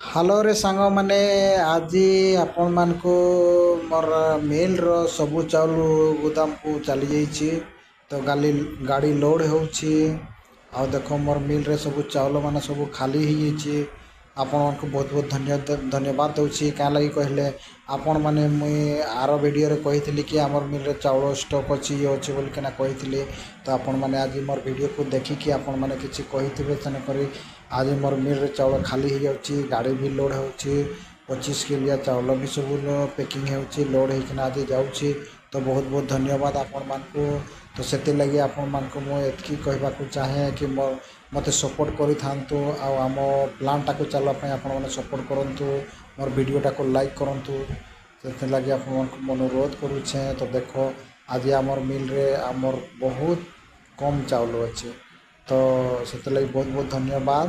ହ୍ୟାଲୋରେ ସାଙ୍ଗମାନେ, ଆଜି ଆପଣମାନଙ୍କୁ ମୋର ମିଲ୍ର ସବୁ ଚାଉଳ ଗୋଦାମକୁ ଚାଲିଯାଇଛି। ତ ଗାଡ଼ି ଲୋଡ଼୍ ହେଉଛି ଆଉ ଦେଖ, ମୋର ମିଲ୍ରେ ସବୁ ଚାଉଳ ମାନେ ସବୁ ଖାଲି ହେଇଯାଇଛି। ଆପଣମାନଙ୍କୁ ବହୁତ ବହୁତ ଧନ୍ୟବାଦ ଦେଉଛି। କାଁ ଲାଗି କହିଲେ, ଆପଣମାନେ ମୁଇଁ ଆର ଭିଡ଼ିଓରେ କହିଥିଲି କି ଆମର ମିଲ୍ରେ ଚାଉଳ ଷ୍ଟକ୍ ଅଛି, ଇଏ ଅଛି ବୋଲିକିନା କହିଥିଲି। ତ ଆପଣମାନେ ଆଜି ମୋର ଭିଡ଼ିଓକୁ ଦେଖିକି ଆପଣମାନେ କିଛି କହିଥିବେ। ତେଣୁକରି ଆଜି ମୋର ମିଲ୍ରେ ଚାଉଳ ଖାଲି ହେଇଯାଉଛି, ଗାଡ଼ି ବି ଲୋଡ଼୍ ହେଉଛି, 25 କିଲିଆ ଚାଉଳ ବି ସବୁ ପ୍ୟାକିଂ ହେଉଛି, ଲୋଡ଼୍ ହେଇକିନା ଆଜି ଯାଉଛି। ତ ବହୁତ ବହୁତ ଧନ୍ୟବାଦ ଆପଣମାନଙ୍କୁ। ତ ସେଥିଲାଗି ଆପଣମାନଙ୍କୁ ମୁଁ ଏତିକି କହିବାକୁ ଚାହେଁ କି ମୋତେ ସପୋର୍ଟ କରିଥାନ୍ତୁ ଆଉ ଆମ ପ୍ଲାନ୍ଟାକୁ ଚାଲିବା ପାଇଁ ଆପଣମାନେ ସପୋର୍ଟ କରନ୍ତୁ, ମୋର ଭିଡ଼ିଓଟାକୁ ଲାଇକ୍ କରନ୍ତୁ। ସେଥିଲାଗି ଆପଣମାନଙ୍କୁ ମୁଁ ଅନୁରୋଧ କରୁଛେଁ। ତ ଦେଖ, ଆଜି ଆମର ମିଲ୍ରେ ଆମର ବହୁତ କମ୍ ଚାଉଳ ଅଛି। ତ ସେଥିଲାଗି ବହୁତ ବହୁତ ଧନ୍ୟବାଦ।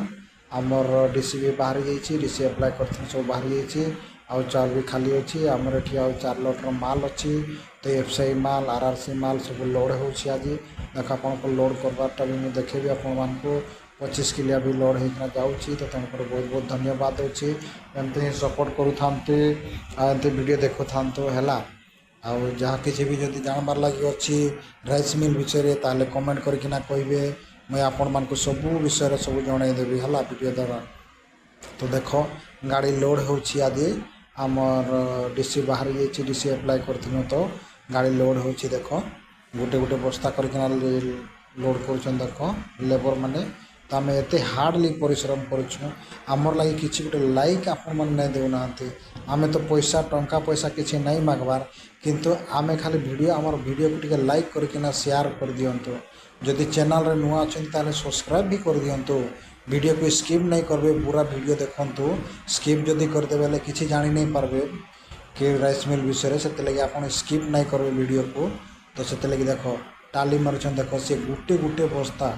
ଆମର ଡି ସି ବି ବାହାରି ଯାଇଛି, ଡି ସି ଆପ୍ଲାଏ କରିଥିଲି, ସବୁ ବାହାରି ଯାଇଛି ଆଉ ଚାଉଳ ବି ଖାଲି ଅଛି। ଆମର ଏଠି ଆଉ 4 ଲଟ୍ର ମାଲ୍ ଅଛି। ତ ଏଫ୍ ସି I ମାଲ୍, ଆର୍ ଆର୍ ସି ମାଲ୍ ସବୁ ଲୋଡ଼୍ ହେଉଛି ଆଜି। ଦେଖ, ଆପଣଙ୍କୁ ଲୋଡ଼୍ କରବାରଟା ବି ମୁଁ ଦେଖେଇବି ଆପଣମାନଙ୍କୁ। 25 କିଲିଆ ବି ଲୋଡ଼୍ ହେଇକିନା ଯାଉଛି। ତ ତେଣୁକରି ବହୁତ ବହୁତ ଧନ୍ୟବାଦ ଦେଉଛି। ଏମିତି ହିଁ ସପୋର୍ଟ କରୁଥାନ୍ତୁ ଆଉ ଏମିତି ଭିଡ଼ିଓ ଦେଖୁଥାନ୍ତୁ, ହେଲା। ଆଉ ଯାହା କିଛି ବି ଯଦି ଜାଣବାର୍ ଲାଗି ଅଛି ରାଇସ୍ ମିଲ୍ ବିଷୟରେ, ତାହେଲେ କମେଣ୍ଟ କରିକିନା କହିବେ। ମୁଇଁ ଆପଣମାନଙ୍କୁ ସବୁ ବିଷୟରେ ସବୁ ଜଣେଇଦେବି, ହେଲା, ଭିଡ଼ିଓ ଦ୍ୱାରା। ତ ଦେଖ, ଗାଡ଼ି ଲୋଡ଼୍ ହେଉଛି ଆଜି। ଆମର ଡି ସି ବାହାରି ଯାଇଛି, ଡି ସି ଆପ୍ଲାଏ କରିଥିଲୁ, ତ ଗାଡ଼ି ଲୋଡ଼୍ ହେଉଛି। ଦେଖ, ଗୋଟେ ଗୋଟେ ବସ୍ତା କରିକିନା ଲୋଡ଼୍ କରୁଛନ୍, ଦେଖ, ଲେବର୍ ମାନେ। ତ ଆମେ ଏତେ ହାର୍ଡ଼ଲି ପରିଶ୍ରମ କରୁଛୁଁ, ଆମର୍ ଲାଗି କିଛି ଗୋଟେ ଲାଇକ୍ ଆପଣମାନେ ନାଇଁ ଦେଉନାହାନ୍ତି। ଆମେ ତ ପଇସା ଟଙ୍କା ପଇସା କିଛି ନାଇଁ ମାଗବାର୍, କିନ୍ତୁ ଆମେ ଖାଲି ଭିଡ଼ିଓ, ଆମର ଭିଡ଼ିଓକୁ ଟିକେ ଲାଇକ୍ କରିକିନା ସେୟାର କରିଦିଅନ୍ତୁ। ଯଦି ଚ୍ୟାନେଲ୍ରେ ନୂଆ ଅଛନ୍ତି, ତାହେଲେ ସବସ୍କ୍ରାଇବ୍ ବି କରିଦିଅନ୍ତୁ। ଭିଡ଼ିଓକୁ ସ୍କିପ୍ ନାଇଁ କରିବେ, ପୁରା ଭିଡ଼ିଓ ଦେଖନ୍ତୁ। ସ୍କିପ୍ ଯଦି କରିଦେବେ ହେଲେ କିଛି ଜାଣି ନାଇଁ ପାରବେ କି ରାଇସ୍ ମିଲ୍ ବିଷୟରେ। ସେଥିଲାଗି ଆପଣ ସ୍କିପ୍ ନାଇଁ କରିବେ ଭିଡ଼ିଓକୁ। ତ ସେଥିଲାଗି ଦେଖ, ଟାଲି ମାରୁଛନ୍। ଦେଖ, ସେ ଗୋଟେ ଗୋଟେ ବସ୍ତା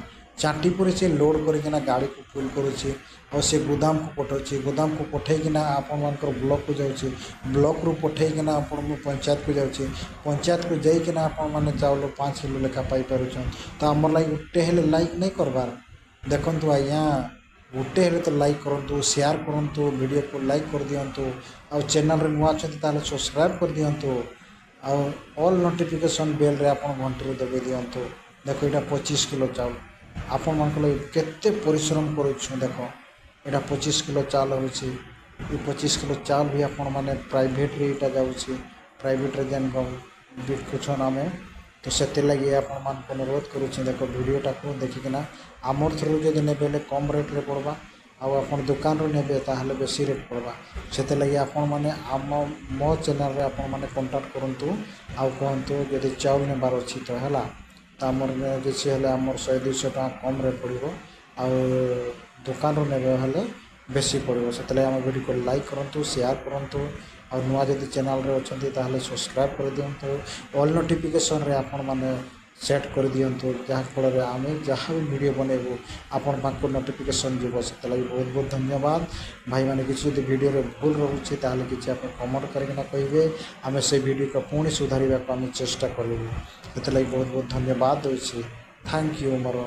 ଚାଟି ପରେ ସେ ଲୋଡ଼୍ କରିକିନା ଗାଡ଼ିକୁ ଫୁଲ୍ କରୁଛି ଆଉ ସେ ଗୋଦାମକୁ ପଠାଉଛି। ଗୋଦାମକୁ ପଠେଇକିନା ଆପଣମାନଙ୍କର ବ୍ଲକ୍କୁ ଯାଉଛି, ବ୍ଲକ୍ରୁ ପଠେଇକିନା ଆପଣଙ୍କୁ ପଞ୍ଚାୟତକୁ ଯାଉଛି, ପଞ୍ଚାୟତକୁ ଯାଇକିନା ଆପଣମାନେ ଚାଉଳ 5 କିଲୋ ଲେଖା ପାଇପାରୁଛନ୍। ତ ଆମର ଲାଗି ଗୋଟେ ହେଲେ ଲାଇକ୍ ନାଇଁ କରବାର୍? ଦେଖନ୍ତୁ ଆଜ୍ଞା, ଗୋଟେ ହେଲେ ତ ଲାଇକ୍ କରନ୍ତୁ, ସେୟାର କରନ୍ତୁ, ଭିଡ଼ିଓକୁ ଲାଇକ୍ କରିଦିଅନ୍ତୁ ଆଉ ଚ୍ୟାନେଲ୍ରେ ନୂଆ ଅଛନ୍ତି ତାହେଲେ ସବସ୍କ୍ରାଇବ୍ କରିଦିଅନ୍ତୁ ଆଉ ଅଲ୍ ନୋଟିଫିକେସନ୍ ବେଲ୍ରେ ଆପଣ ଘଣ୍ଟିରେ ଦବାଇ ଦିଅନ୍ତୁ। ଦେଖ, ଏଇଟା 25 କିଲୋ ଚାଉଳ। ଆପଣମାନଙ୍କ ଲାଗି କେତେ ପରିଶ୍ରମ କରୁଛୁ। ଦେଖ, ଏଇଟା 25 କିଲୋ ଚାଉଳ ହେଉଛି। ଏ 25 କିଲୋ ଚାଉଳ ବି ଆପଣମାନେ ପ୍ରାଇଭେଟ୍ରେ ଏଇଟା ଯାଉଛି, ପ୍ରାଇଭେଟ୍ରେ ଯେନ୍ ବିକୁଛନ୍ ଆମେ। ତ ସେଥିଲାଗି ଆପଣମାନଙ୍କୁ ଅନୁରୋଧ କରୁଛି। ଦେଖ, ଭିଡ଼ିଓଟାକୁ ଦେଖିକିନା ଆମର ଥ୍ରୁରୁ ଯଦି ନେବେ ହେଲେ କମ୍ ରେଟ୍ରେ ପଡ଼ବା ଆଉ ଆପଣ ଦୋକାନରୁ ନେବେ ତାହେଲେ ବେଶୀ ରେଟ୍ ପଡ଼ବା। ସେଥିଲାଗି ଆପଣମାନେ ଆମ ମୋ ଚ୍ୟାନେଲ୍ରେ ଆପଣମାନେ କଣ୍ଟାକ୍ଟ କରନ୍ତୁ ଆଉ କୁହନ୍ତୁ ଯଦି ଚାଉଳ ନେବାର ଅଛି ତ, ହେଲା। ତ ଆମର କିଛି ହେଲେ ଆମର 100-200 ଟଙ୍କା କମ୍ରେ ପଡ଼ିବ ଆଉ ଦୋକାନରୁ ନେବେ ହେଲେ ବେଶୀ ପଡ଼ିବ। ସେଥିଲାଗି ଆମ ଭିଡ଼ିଓକୁ ଲାଇକ୍ କରନ୍ତୁ, ସେୟାର କରନ୍ତୁ ଆଉ ନୂଆ ଯଦି ଚ୍ୟାନେଲ୍ରେ ଅଛନ୍ତି, ତାହେଲେ ସବସ୍କ୍ରାଇବ୍ କରିଦିଅନ୍ତୁ, ଅଲ୍ ନୋଟିଫିକେସନ୍ରେ ଆପଣମାନେ ସେଟ୍ କରିଦିଅନ୍ତୁ, ଯାହାଫଳରେ ଆମେ ଯାହା ବି ଭିଡ଼ିଓ ବନେଇବୁ, ଆପଣ ପାଖକୁ ନୋଟିଫିକେସନ୍ ଯିବ। ସେଥିଲାଗି ବହୁତ ବହୁତ ଧନ୍ୟବାଦ ଭାଇମାନେ। କିଛି ଯଦି ଭିଡ଼ିଓରେ ଭୁଲ ରହୁଛି, ତାହେଲେ କିଛି ଆପଣ କମେଣ୍ଟ କରିକିନା କହିବେ। ଆମେ ସେଇ ଭିଡ଼ିଓକୁ ପୁଣି ସୁଧାରିବାକୁ ଆମେ ଚେଷ୍ଟା କରିବୁ। ସେଥିଲାଗି ବହୁତ ବହୁତ ଧନ୍ୟବାଦ ଦେଉଛି। Thank you. ମୋର